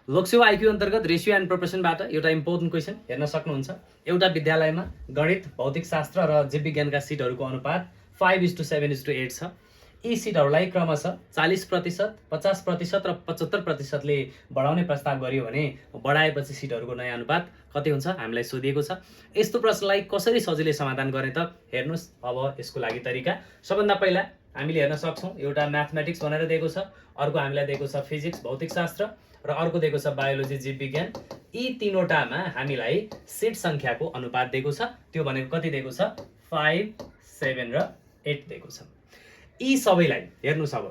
Lok Sewa IQ अन्तर्गत ratio and प्रोपोर्सनबाट एउटा important question हेर्न सक्नुहुन्छ। एउटा विद्यालयमा गणित, भौतिक शास्त्र र जीव विज्ञानका सिटहरूको अनुपात 5:7:8 छ। यी सिटहरूलाई क्रमशः 40%, 50% र 75%ले बढाउने प्रस्ताव गरियो भने बढाएपछि सिटहरूको नयाँ अनुपात कति हुन्छ हामीलाई सोधिएको छ। यस्तो प्रश्नलाई कसरी सजिलै समाधान गर्ने त हेर्नुस्। अब यसको लागि तरिका सबभन्दा पहिला हामीले हेर्न सक्छौँ एउटा म्याथमेटिक्स भनेर दिएको छ, अर्को हामीलाई दिएको छ फिजिक्स भौतिक शास्त्र र अर्को दिएको छ बायोलोजी जीव विज्ञान। यी तीनवटामा हामीलाई सिट सङ्ख्याको अनुपात दिएको छ। त्यो भनेको कति दिएको छ 5, 7 र 8 दिएको छ। यी सबैलाई हेर्नुस्। अब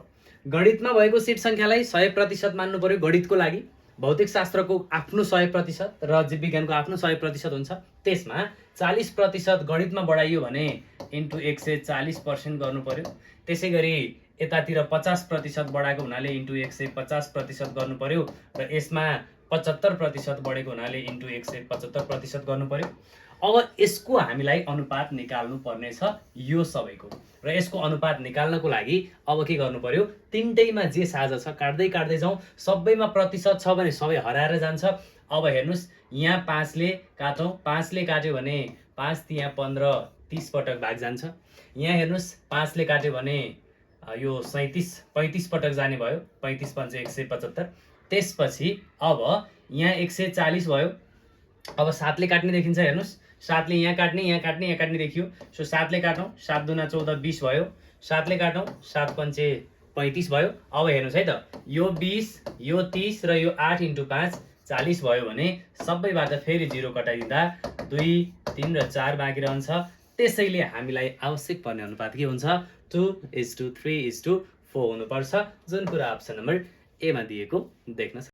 गणितमा भएको सिट सङ्ख्यालाई 100% मान्नु पर्यो गणितको लागि, भौतिक शास्त्रको आफ्नो 100% र जीव विज्ञानको आफ्नो 100% हुन्छ। त्यसमा 40% गणितमा बढाइयो भने इन्टु 140% गर्नु पर्यो। त्यसै गरी यतातिर 50% बढाएको हुनाले इन्टु 150% गर्नु पर्यो र यसमा 75% बढेको हुनाले इन्टु 175% गर्नु पर्यो। अब यसको हामीलाई अनुपात निकाल्नु पर्ने छ यो सबैको, र यसको अनुपात निकाल्नको लागि अब के गर्नु पर्यो, तिनटैमा जे साझा छ काट्दै काट्दै जाउँ। सबैमा प्रतिशत छ भने सबै हराएर जान्छ। अब हेर्नुस्, यहाँ 5ले काटौँ, 5ले काट्यो भने 5 तिहाँ 15 30 पटक भाग जान्छ। यहाँ हेर्नुस् 5ले काट्यो भने यो 35 पटक जाने भयो, 35 × 5 = 175। त्यसपछि अब यहाँ 140 भयो। अब 7ले काट्ने देखिन्छ। हेर्नुस् 7ले यहाँ काट्ने यहाँ काट्ने यहाँ काट्ने देखियो। सो 7ले काटौँ, 7 दुना 14 20 भयो। 7ले काटौँ, 7 पंचे 35 भयो। अब हेर्नुहोस् है त, यो 20 यो 30 र यो 8 × 5 40 भयो भने सबैबाट फेरि 0 कटाइदिँदा 2, 3 र 4 बाँकी रहन्छ। त्यसैले हामीलाई आवश्यक पर्ने अनुपात के हुन्छ 2:3:4 हुनुपर्छ, जुन कुरा अप्सन नम्बर एमा दिएको देख्न